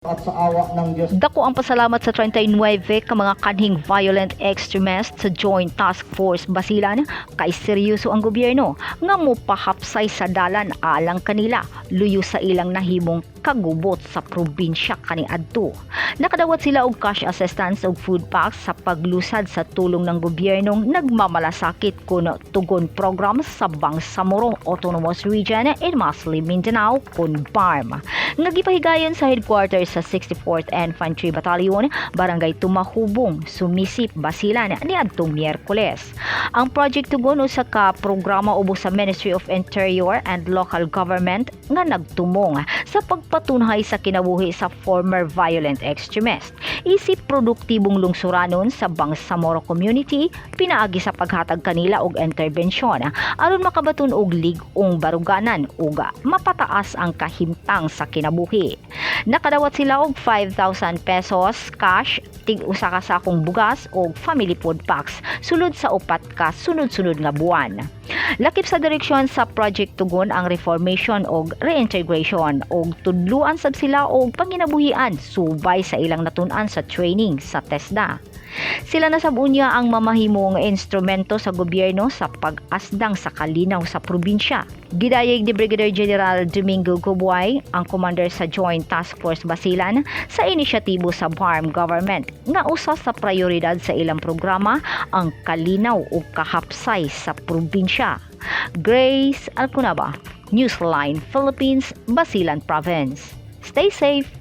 At sa awa ng Diyos. Dako ang pasalamat sa 39 ka mga kanhing violent extremist sa Joint Task Force Basilan kay seryoso ang gobyerno nga mopahapsay sa dalan alang kanila luyo sa ilang nahimong kagubot sa probinsya kaniadto. Nakadawat sila og cash assistance ug food packs sa paglusad sa tulong ng gobyernong nagmamalasakit kun Tugon Program sa Bangsamoro Autonomous Region in Muslim Mindanao kun BARMM, nga gipahigayon sa headquarters sa 64th Infantry Battalion, Barangay Tumahubong, Sumisip, Basilan niadtong Miyerkules. Ang Project Tugon usa ka programa ubos sa Ministry of Interior and Local Government nga nagtumong sa pagpatunhay sa kinabuhi sa former violent extremist isip produktibong lungsuranon sa Bangsamoro community pinaagi sa paghatag kanila og interbensyon aron makabaton og lig-ong baruganan ug mapataas ang kahimtang sa kinabuhi. Nakadawat sila og 5,000 pesos cash, tig usa ka sakong bugas og family food packs sulod sa 4 ka sunod-sunod nga buwan. Lakip sa direksyon sa Project Tugon ang reformation og reintegration og tudluan sab sila og panginabuhian subay sa ilang natun-an sa training sa TESDA. Sila na sab unya ang mamahimong instrumento sa gobyerno sa pag-asdang sa kalinaw sa probinsya. Gidayeg ni Brigadier General Domingo Gubuay, ang commander sa Joint Task Force Basilan, sa inisyatibo sa BARMM government nga usa sa prioridad sa ilang programa ang kalinaw ug kahapsay sa probinsya. Grace Alcunaba, Newsline Philippines, Basilan Province. Stay safe.